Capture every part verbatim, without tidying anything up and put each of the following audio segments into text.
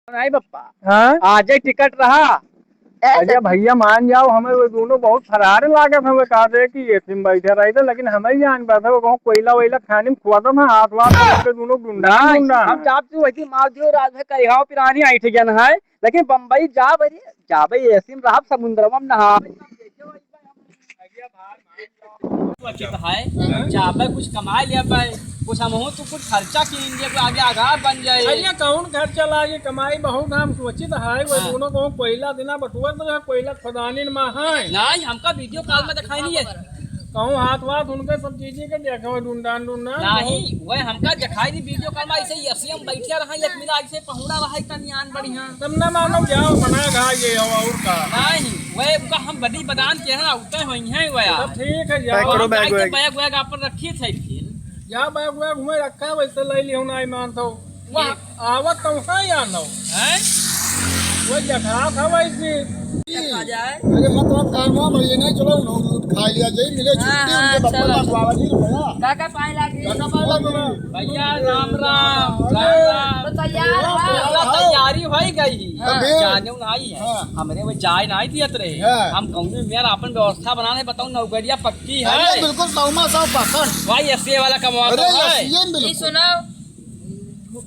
नहीं बप्पा। हाँ? आज ही टिकट रहा। अरे भैया मान जाओ, हमें वो दोनों बहुत फरार लागत हमें, कहा दे कि एसी में बैठे रहे थे, लेकिन हमें जान पाता वो कहूँ कोयला वोयला खानी में खुआता था, हाथ वाथ के दोनों डुंडा नहीं, डुंडा। हम जाप जो वैसी मार दियो, रात में करिहाव पिरानी ऐठ गन है, लेकिन बम्बई जाब, अरे जाबे एसी में रहब, समुद्रवा में नहाब। उचित है, जाबे कुछ कमाए लेबे, कुछ हमहू तो कुछ खर्चा कीन लेबे, आगे आगार बन जाए। अरे कौन खर्चा लागे, कमाई बहुत हम सोचित है, वो हाँ। दोनों को कोयला देना बटुआ तो है, कोयला खदानी में है। नहीं, हमका वीडियो कॉल में दिखाई नहीं है। कहूँ हाथ वाथ उनके सब चीजें के देखो, डुंडान डुंडान। नहीं, वह हमका दिखाई दी वीडियो कॉल में, ऐसे ही एसी में बैठे रहा, एक मिला ऐसे पहुड़ा रहा, इतना नियान बढ़िया। तब ना मानो जाओ, बना खा ये हो और का। नहीं, वह उनका हम बदी बदान के हैं, उतरे हुई हैं वह। तब ठीक है, जाओ। पैक करो हम बैग जाके वैग। बैग वैग अपन रखिए थे फिर। जा बैग वैग हुए रखा है, वैसे ले लियो ना ईमान तो। वाह, आवत तो है या नो? हैं? वो जठा था वैसे। आ जाए। अरे मत, मत काम वाम, ये नहीं, चलो, उन्होंने लूट खा लिया, जय मिले हाँ, छुट्टी, हाँ, उनके बप्पा चलो, का चलो। बाबा जी रुपया। काका पाए लागी। काका पाए लागी। भैया, राम राम, राम राम। तो तैयार हाँ, हुआ। हाँ, हाँ। तैयारी हो ही गई। हाँ। अबे। जाने नहीं है। हाँ। हमरे वो जाए नहीं दियत रहे। हाँ। हम कहूँ मेरा अपन व्यवस्था बनाने, बताऊँ, नौकरिया पक्की है। अरे बिल्कुल सौ में सौ percent। भाई, एसी वाला कमवा अरे तो है। एसी में बिल्कुल। ये सुनाओ,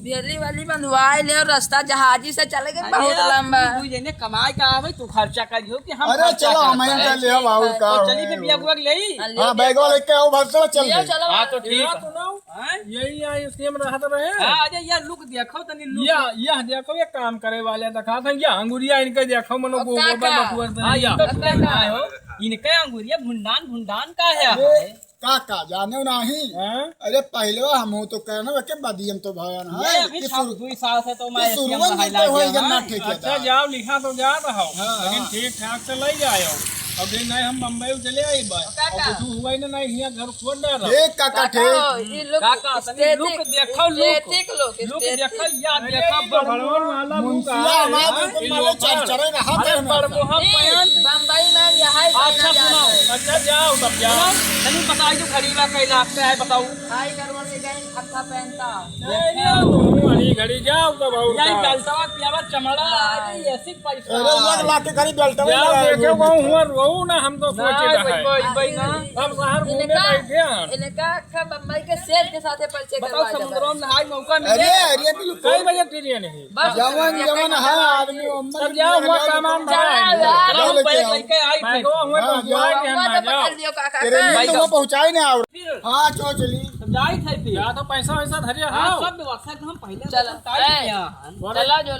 बेली वाली बंधुआई ले और रास्ता जहाजी से चले गए अरे बहुत यार, लंबा। तू दुई जने कमाए का आवे, तू खर्चा करियो कि हम अरे खर्चा चलो, हम करता ही है। कर लिया, बाबू, ठीक है। का तो चली फिर बिया बुआ के ले। हाँ, ले हाँ, लिया। बैगवा लेके आओ, भर चलो, चल लिया, गए। चलो। हाँ, तो ठीक यहाँ है। तो ना हो। हाँ? यही यहाँ इसके में रहत रहे। हाँ, अरे यार, look देखो तनी, look। या, यह देखो, ये काम करे वाले दिखा था, या अंगुरिया इनके देखो, मनो अब गो-, काका। गोबर बटुआ से हाँ, या। ये तो अब ठीक काका। है हो। इनके अंगुरिया भुंडान, भुंडान का है? अरे, का, का जाने नाही। हाँ? अरे पहले हम हो तो कहना कि बदियम तो भवन ये है अभी कि साल, शुरू-, दुई साल से तो कि मैं शुरू एसी में में रहला तो होई गया, गन्ना हाँ? ठेकेदार। अच्छा, जाओ, लिखा तो जा रहा हो, हाँ, लेकिन हाँ। ठीक ठाक से ले जाओ। अब दिन नहीं हम बम्बई में चले आई बा। काका। और कुछ हुआ ही ना, नहीं हियाँ घर खोद डाला। ए काका, काका ठेक। हो, ई लोग काका, तनी स्टेटिक, look देखो, look। स्टेटिक लोग, look स्टेटिक। देखो, या अरे, देखो, ई बड़मुआ। भगवान वाला मुंसिया look हमारे है। ऊपर ई मारे लोग चढ़ चढ़े रहा अरे, था ना। बड़मुआ ए, बयान। बम्बई में यहाँ है, अच्छा, सुनाओ। अच्छा, जाओ, तब जाओ। सुनाओ, तनी बताई जो खरीदा कैला आपके है, बताओ। हाई करोड़ के गए, अक्खा पहनता। नहीं, नहीं, तुम वाली घड़ी जाओ, तब और यही का। गलतवा पियावा चमड़ा, हाँ। अरे, ऐसी पैसा। अरे, एक लाख के करीब बेल्टवे जाओ, लगाए देखे हुए वो हैं। हुआ, रोऊ ना, हम तो ना, सोचे भाई, रहे। भाई, भाई, ना। हम बाहर घूमे इनका, बैठे हैं। इनका अक्खा बम्बई के शेर के साथे परिचय बताओ, करवाए समुद्रों में नहाई मौका मिले। अरे, अरे, बिल्कुल। कई बजे ट्रेन है? बस जवन, जवन है, आदमी, अम्मा सब जी जाओ, हुआ मिले, सामान चला भरा है। जाओ। चलो, हम लेके बैग आओ। लेके आई थे। बैगवा हुआ हाँ, तो जाओ। हुआ के हम हुआ ना तो जाओ। पकड़ लियो, काका, तेरे का? लिए तो वो पहुँचाए ना आवड़। फिर? हाँ, चलो, चलिए। सब जाई थे फिर। या तो पैसा वैसा धरिया हाँ, हो। सब व्यवस्था एकदम पहले चलो। से तय ए, किया है। चला जो,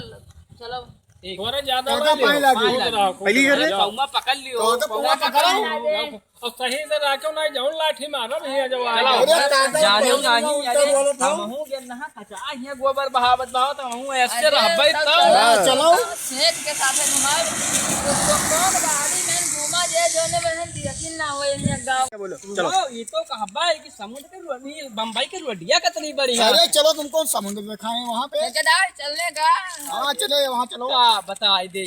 चलो। एक थोड़ा ज्यादा काका ले लो। पाए लागे। पाँच लाख। पहली घर रे? पौवा पकड़ लियो। काका पौवा पौवा पकड़ पकड़ लियो। लियो। और सही से राखो ना, जौन लाठी मारब हियाँ जब आ चलो। जाओ। अरे काका, जाने पहले नहीं, उल्टा अरे, बोलत हो। हमहूँ के नहा खचा, हियाँ गोबर बहावत बहावत, हमहूँ ऐसे अरे, रहबे तब तब। चलो। हाँ, चलो। सेठ के साथे घुमाओ। तो, तो कौन गाड़ी में घुमा जे, जोने बहन दिया कि ना हो, ये गाँव। क्या बोलो? चलो। हाँ, ये तो कहबा है कि समुद्र के रोड, ये बम्बई के रोडिया कितनी बड़ी है। अरे चलो, तुमको समुद्र दिखाएं वहाँ पे। ठेकेदार, चलने का? हाँ, चले, वहाँ चलो। का बताई दे,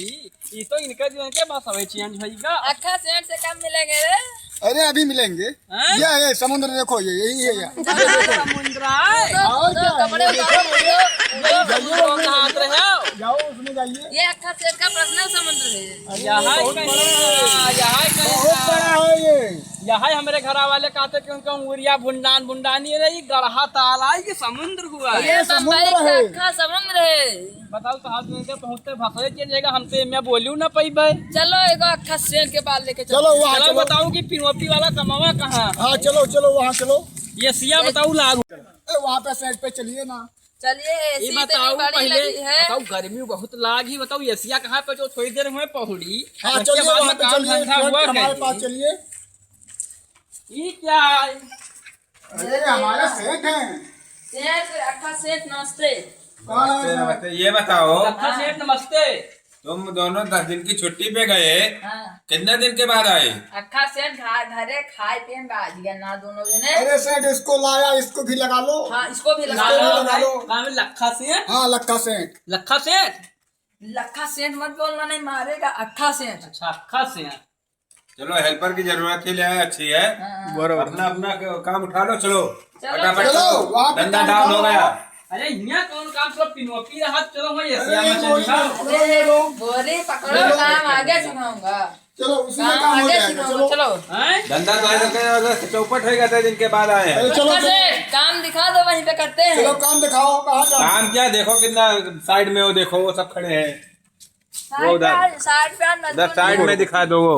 ई तो इनका जीवन के बस हवे change होइगा। अक्खा सेंट से कम मिलेंगे रे। अरे, अभी मिलेंगे। हैं? ये, ये समुद्र देखो, ये, यही है, ये। समुद्र है। और क्या? कपड़े उतारो, ये देखो, ये ये समुद्र में हाथ रहे हो। जाओ, उसमें जाइए। ये अक्खा सेंट का personal समुद्र है। अरे, यहाँ बहुत कहीं बड़ा है। ना, यहाँ कहीं बहुत ना। बड़ा है ये। यहाँ हमरे घरा वाले कहते कि उनका उंगरिया भुंडान भुंडानी है, ये गढ़ा ताल है, ये समुद्र हुआ है। ये ये समुद्र बम्बई का है। अक्खा समुद्र है। बताओ तो, हाथ में के पहुँचते भाषा change रहेगा, हम तो एमे बोलियो ना पइबे। चलो, एगो अक्खा सेंट के पास लेके चलो। चलो, वहाँ चलो, चलो। बताओ कि पिरोपी वाला कमावा कहाँ? हाँ, चलो, चलो, वहाँ चलो। ये सिया ए- बताओ लागू। ए, वहाँ पे सेंट पे चलिए ना। चलिए, ये एसी इतनी बताओ बड़ी पहले, लगी है। बताओ गर्मी बहुत लागी, बताओ एसिया कहाँ पे जो थोड़ी देर में पहुड़ी, हाँ, उसके चलिए, बाद वहाँ में पे काम चलिए, धंधा फ्रंट हुआ हमारे पास कहीं। चलिए। ये क्या है? अरे, हमारा सेठ है। सेठ, अक्खा सेठ, नमस्ते। कौन है? नमस्ते, नमस्ते। ये बताओ, अक्खा सेठ, नमस्ते। तुम दोनों दस दिन की छुट्टी पे गए, हाँ। कितने दिन के बाद आए? अक्खा सेठ घा-, घरे खाए पिए में बाज गया ना दोनों जने। अरे सेठ, इसको लाया, इसको भी लगा लो। हाँ, इसको भी लगा इसको भी लो। लगा लो। कहाँ में लक्खा सेठ? हाँ, लक्खा सेठ। लक्खा सेठ? लक्खा सेठ मत बोलना, नहीं मारेगा, अक्खा सेठ। अच्छा, अक्खा सेठ। चलो, helper की जरूरत ही ले आए, अच्छी है। हाँ। बराबर। अपना, अपना क-, काम उठा लो, चलो। चलो, फटाफट चलो, चलो। वहाँ पे धंधा काम down हो उठाओ। गया। अरे, हियाँ कौन काम, सब पिनवा पी रहा, चलो वहीं अरे, एशिया में ये चल बोल जाओ। दो, ये लो। बोरी पकड़ो, ये लो। काम आगे सिखाऊंगा। चलो, उसी में काम काम हो आगे जाएगा, सिखाऊंगा, चलो। चलो। हैं? धंधा तो ऐसा करेगा, अगर चौपट होएगा, दस दिन के बाद आए हैं। अरे, चलो, अच्छा चलो। से काम दिखा दो, वहीं पे करते हैं। चलो, काम दिखाओ, कहाँ काम? काम क्या, देखो कितना साइड में हो, देखो वो सब खड़े हैं। वो उधर। साइड पे, साइड पे, उधर साइड में दिखा दो वो।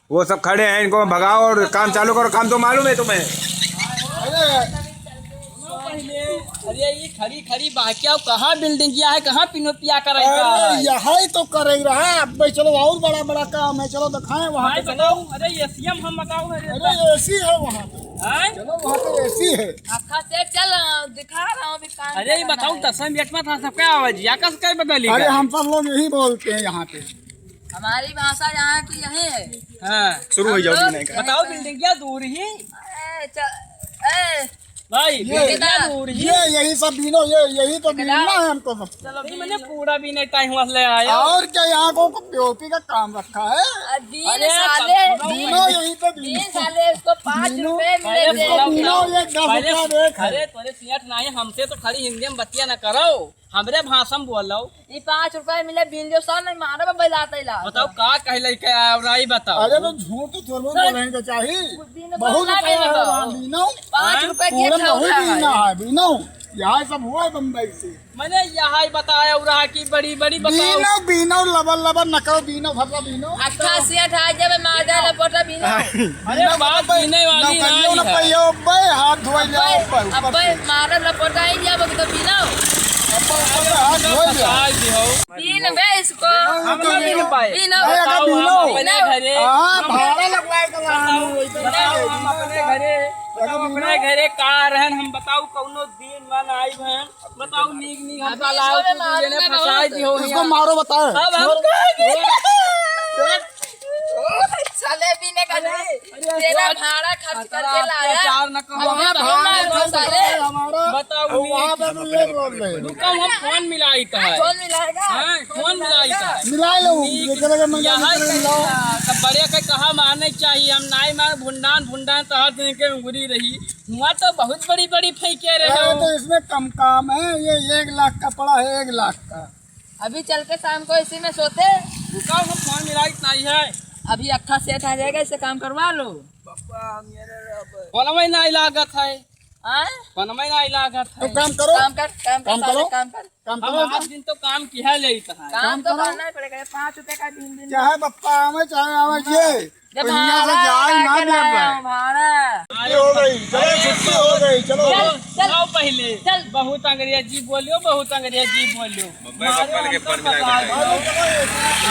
वो सब खड़े हैं, इनको भगाओ और काम चालू करो। काम तो मालूम है तुम्हें। अरे, अरे, ये खड़ी खड़ी बाकिया, कहाँ बिल्डिंग किया है, कहाँ पिनो पिया कर रखा अरे, है? यहाँ ही तो कर रहा है। अब भाई, चलो, और बड़ा बड़ा काम है, चलो दिखाएं वहाँ भाई पे, चलो। बताओ, अरे, एशिया में हम बताओ, अरे, अरे, एसी है वहाँ पे। हैं? चलो, वहाँ पे एसी है। अच्छा, से चल, दिखा रहा हूँ अभी काम अरे, ये करना बताओ, है। दसवीं मिनट में था, सबका आवाज या कस कर बदली अरे, गया? हम सब लोग यही बोलते हैं यहाँ पे। हमारी भाषा यहाँ की यही है। हाँ। शुरू हो हम जाओ लोग बीने का। बताओ, बिल्डिंग क्या दूर ही? ए, च-, ए, भाई, ये, बिल्डिंग क्या दूर ही? ये, यही सब बीनो, ये, यही तो बीनना है हमको सब। चलो, नहीं, मैंने पूरा बीने टाइम वहाँ ले आया। और क्या, यहाँ को पीओपी का काम रखा है? आ, बीन अरे, साले, सब बीनो यहीं पे बीनो। बीन साले, इसको पाँच बीनो, रुपए मिले अरे, थे। इसको बीनो, ये दस पहले, रुपया रेट है। अरे, तोरे सियाट ना है, हमसे तो खड़ी हिंदी में बतिया ना करो। हमरे भाषा में बोलो। ई पाँच रुपया मिले, बीन लियो, सर नहीं मारे बा, बैलाते ला। बताओ, का कहले के आया और आई बताओ। अरे, तो झूठ तो थोड़ो बोले के चाही। बीन तो बहुत ना आया है, बीन। वहाँ बीनो। पाँच हैं? रुपया के पूरन था बहुत उधार। बीना है, बीनो। यहाँ सब हुआ है बम्बई से। मैंने यहाँ ही बताया और रहा कि बड़ी, बड़ी बताओ। बीनो, बीनो, लबर, लबर, नकरो बीनो, भरला बीनो। अट्ठा से अट्ठा जब माजा लपटा बीनो। अरे बीनो बाप, मतलब पीने वाली नौकरियों नहीं न है। पाइयो, अब्बे, हाथ धोए जाओ, अब्बे, ऊपर, ऊपर अब्बे, से। मारब लपटाई जाब, तो पीनो। अब्बे, ऊपर से हाथ धोए जाओ। बताई दी हो। पीन बे इसको। हम नहीं पीन पाए। पीनो। नहीं, अगर बताओ, पीनो। हम अपने घरे। हाँ, भाड़ा लगवाए के लाए बताओ, हैं, वही तो बताओ, है। हम अपने घरे, बताओ, अपने घरे का रहन, हम बताओ, कौनो दिन मन आई बहन, बताओ, नीक, नीक, हम अभी बताओ, इसको तू मारो दूजे ने ना, फंसाई बहुत। दी हो इसको यहाँ। मारो, बताओ। अब हम कहेंगे। साले बीने का नहीं। अरे, तेरा यार, भाड़ा खर्च करके लाया। अत्याचार न करो। अब हम भाड़ा खर्च साले। हमारा। बताओ, और वहाँ पे भी ये बोल रहे हैं। रुको, हम फोन मिलाई तो है। फोन मिलाएगा? हाँ, फोन मिलाई तो है। मिला लो, नीक, ये चलेगा, मैं यहाँ मिला लो। तो बड़े के कहा माने चाहिए, हम नाई मार भुंडान, भुंडान तो हर दिन के उंगली रही। हुआ तो बहुत बड़ी, बड़ी फेंके रहे अरे, हो। तो इसमें कम काम है, ये एक लाख का पड़ा है, एक लाख का। अभी चल के शाम को इसी में सोते। रुका, वो फोन मिलाई नहीं है। अभी अक्खा सेठ आ जाएगा, इससे काम करवा लो। पापा, मेरे रबर। फोनवे नहीं लागत है। आय? फोनवे नहीं लागत है। तो काम करो। काम कर, काम कर, काम साले, करो। काम कर। काम हम करो। आज दिन तो काम किया ले इतना है। काम काम तो करो। करना ही पड़ेगा, ये पाँच रुपए का दिन, दिन चाहे बप्पा आवे, चाहे आवे हाँ। ये। जब तो यहाँ से भाड़ा जाए ना लगा के दे लाए पाए। हैं, भाड़ा। छुट्टी हो गई, चलो, छुट्टी हो गई, चलो। चल, चल। आओ पहले। चल। बहुत अंग्रेजी बोलियो, बहुत अंग्रेजी बोलियो। बब्बा, मारे बब्बा लगे हमका फोन मिला फंसा के दियो।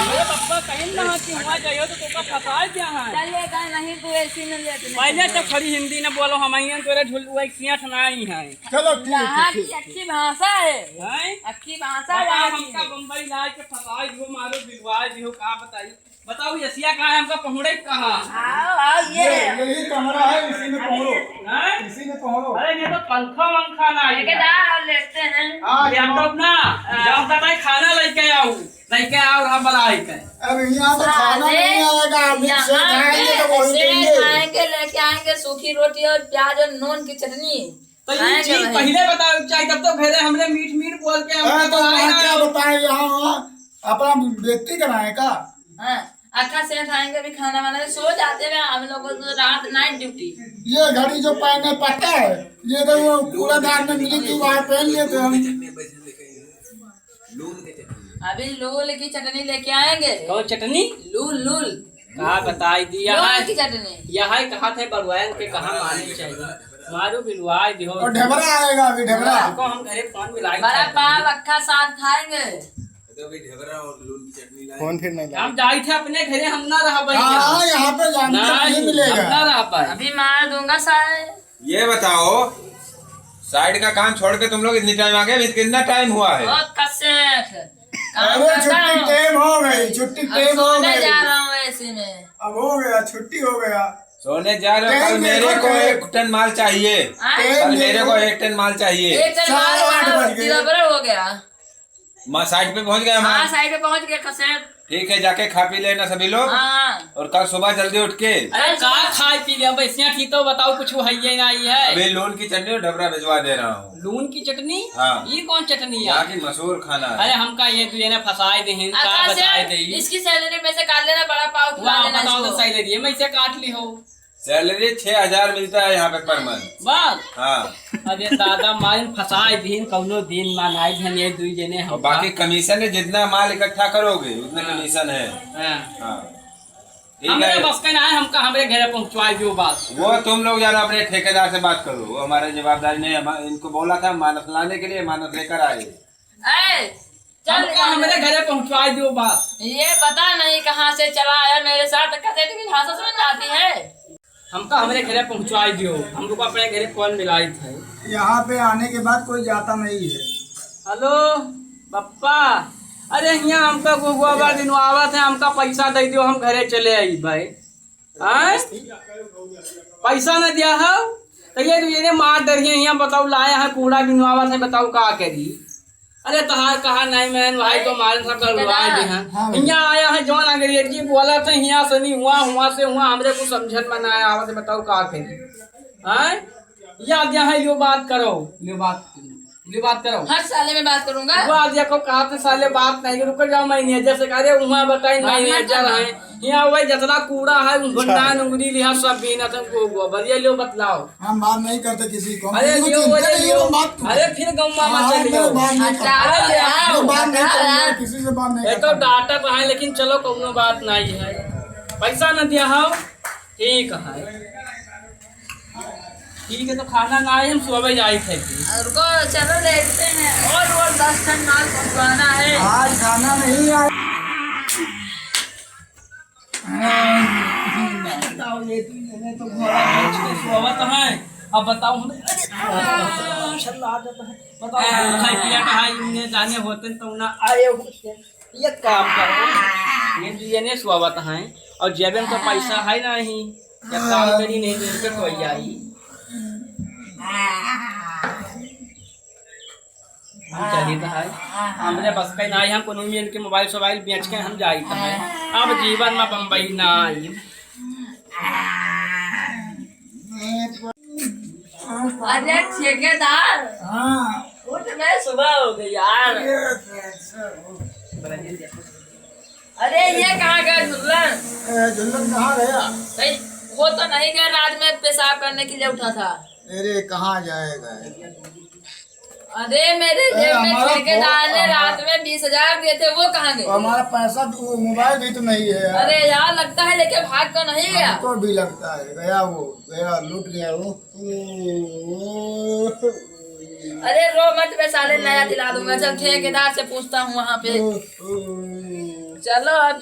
अरे बब्बा, कहीं ना कि वहाँ जाइयो तो तुमका फंसा क्या है? चल, ये कहीं नहीं, तू एसी में ले, तू पहले तो खड़ी हिंदी न बोलो, हम यहाँ तोरे ढुलुआ सियाठ ना ही है। चलो, ठीक है, यहाँ की ठीक है। अच्छी भाषा है। हैं? अच्छी भाषा बताओ, यहाँ की हमका है। बम्बई लाए के फंसा दियो, मारो बिलवा दियो, का बताई? बताओ, एसिया कहाँ है? हमका पहुँड़े कहाँ? आओ, आओ, ये ये, है। यही कमरा है, इसी में पहुँड़ो। हैं? इसी में पहुँड़ो। अरे, ये तो पंखा वंखा ना है। ठेकेदार, और लेते हैं। हाँ, लैपटॉप ना, हाँ। जब तक है खाना लेके आओ, लेके आओ, हम बनाए के। अब यहाँ तो खाना साले, नहीं आएगा, अभी से यहाँ खाएंगे तो वही सेठ देंगे। आएंगे, लेके आएंगे सूखी रोटी और प्याज और नून की चटनी। तो ये खाएंगे चीज भाई। पहले बताओ चाहिए, तब तो फिर हमने मीठ मीठ बोल के हम अरे, तो बनाए वहाँ ना। क्या बताएं, यहाँ, वहाँ अपना बेइज्जती कराएं का? हाँ, अक्खा सेठ आएंगे, अभी खाना वाना सो जाते हैं हम लोग को, तो रात नाइट ड्यूटी। ये घड़ी जो पहने पता है, ये तो वो कूड़ेदान में मिली थी, वहाँ पहन लिए थे हम। अभी लूल की चटनी लेके आएंगे। कौन चटनी? लूल, लूल। का बताई दी, लूल यहाँ की चटनी। यहाँ कहा थे बड़वाइन के कहाँ मानी चाहिए। मारू बिलवाए दिहो। और ढेबरा आएगा अभी, ढेबरा। आपको हम घरे फोन मिलाई बड़ा थे। पाव अक्खा साथ खाएंगे। तो अभी ढेबरा और लूल की चटनी लाए। फोन फिर नहीं लाए। हम जाई थे अपने घरे, हम ना रह पाई। हाँ, हाँ, यहाँ पे जानते नहीं, नहीं मिलेगा। हम ना रह पाए। अभी मार दूंगा सारे। ये बताओ, साइड का काम छोड़ के तुम लोग इतनी टाइम आ गए? अभी कितना टाइम हुआ है? बहुत कसेट। काम अरे करता छुट्टी हूँ। टाइम हो गई, छुट्टी अब टाइम हो सोने गई। जा रहा हूँ एसी में। अब हो गया, छुट्टी हो गया। सोने जा रहे हो? टाइम कल मेरे देखो, को टाइम। एक टन माल चाहिए। हाँ? टाइम कल मेरे देखो। को एक टन माल चाहिए। एक टन साढ़े माल आठ बज गए। दिलाबरा हो गया। माँ, साइट पे पहुँच गए हम। हाँ, साइट पे पहुँच गए खसेट। ठीक है, जाके खा पी लेना सभी लोग। हाँ। और कल सुबह जल्दी उठ के। अरे, का खाए पी ले? अब ऐसे ही तो बताओ, कुछ है ये ना, ये है। अभी लून की चटनी और ढबरा भिजवा दे रहा हूँ। लून की चटनी? हाँ। ये कौन चटनी है? यहाँ की मशहूर खाना है। अरे, हमका ये दुई जने फंसाए दे हैं, का अच्छा, बताए दे? इसकी सैलरी में से काट लेना, बड़ा पाव खिला वाह, देना बताओ इसको। तो सैलरी में से काट ली हो। सैलरी छह हजार मिलता है यहाँ पे पर मंथ। बस। हाँ। अरे दादा, माइन फंसाए दीन, कौनो दिन मनाई हम ये दुई जने हम और बाकी का। कमीशन है, जितना माल इकट्ठा करोगे उतना हाँ। कमीशन है। हाँ। हाँ। ठीक हमरे है। बस का ना है, हमका हमरे घरे पहुँचवाई दियो बस। वो तुम लोग जानो, अपने ठेकेदार से बात करो, वो हमारे जवाबदारी नहीं है। हम इनको बोला था मानस लाने के लिए, मानस लेकर आए। ए, चल हमका निकाल। हमरे घरे पहुँचवाई दियो बस। ये पता नहीं कहाँ से चला आया मेरे साथ, कैसे इतनी भाषा समझ आती है? हमका हमरे घरे पहुँचवाई दियो, हम लोग अपने घरे कौन मिलाई थे। यहाँ पे आने के बाद कोई जाता नहीं है। हेलो पप्पा, अरे हियाँ हमका गोगुआ बा दिनवावत है, हमका पैसा दे दियो, हम घरे चले आई भाई। आय? पैसा न दिया है तो ये, ये मार डरिए, हियाँ बताओ लाया है कूड़ा बिनवावत है, बताओ का करी। अरे तहार कहा नहीं मैं भाई तो मारे सब कर उड़ा दे हैं। हाँ भाई। हियाँ आया है जौन अंग्रेजी बोला थे, हियाँ से नहीं हुआ, हुआ से हुआ, हमरे कुछ समझन में ना आया, आवत बताओ का करी। हैं? या दिया है, यो बात करो, यो बात, यो बात करो। हर साले में बात करूंगा। वो आज देखो कहा थे साले बात नहीं, रुक जाओ, मैनेजर से कह रहे, वहाँ बताई हाँ, मैनेजर हाँ। है। यहाँ वही जितना कूड़ा है, उन गुंडा नुंगरी लिहा सब बीना तुमको, वो बढ़िया लो बतलाओ। हम बात नहीं करते किसी को। अरे किसी को लियो, चिंता अरे नहीं, लियो। हम बात अरे फिर गौवा में हाँ, चल मैं लियो। बात नहीं अच्छा, करता। अरे आओ, मैं बात नहीं आओ, करूंगा, आओ। किसी से बात नहीं ये तो करता। डांटा तो है, लेकिन चलो, कोनो बात नहीं है। पैसा न दिया हो, ठीक है। ठीक है, तो खाना ना आए, हम सुबह जाए थे। रुको, चलो देखते हैं। और, और दस टन माल पहुंचवाना है। आज खाना नहीं आया। बताओ, ये तो, ये तो घोड़ा बेच के सोवत है। अब बताओ हमें, अरे, आ, चल, आ जाता है। बताओ, खाए पिया कहाँ इनने जाने होते तो ना आए होते। ये काम करो, ये, ये नहीं सोवत है। और जेबे में तो पैसा है नहीं, जब काम करी नहीं, जेब पे कोई आई। चली तो है। हमरे बस का ना आई, हम कोनो मियन के मोबाइल सोबाइल बेच के हम जाई तो है। अब जीवन में बम्बई ना आई। अरे ठेकेदार, हाँ। उठ बे, सुबह हो गई यार। अरे, ये कहाँ गया झुल्लन? ए, झुल्लन कहाँ गया? नहीं, वो तो नहीं गया, रात में पेशाब करने के लिए उठा था। अरे, कहाँ जाएगा? अरे, मेरे अरे, जेब में हमारा ठेकेदार ने फोन, रात में बीस हजार दिए थे, वो कहाँ गए? हमारा पैसा, वो मोबाइल भी तो नहीं है यार। अरे यार, लगता है लेके भाग तो नहीं गया? हमको भी लगता है, गया वो, गया, लूट गया वो। अरे रो मत बे साले, नया दिला दूंगा। चल ठेकेदार से पूछता हूँ वहाँ पे। चलो अब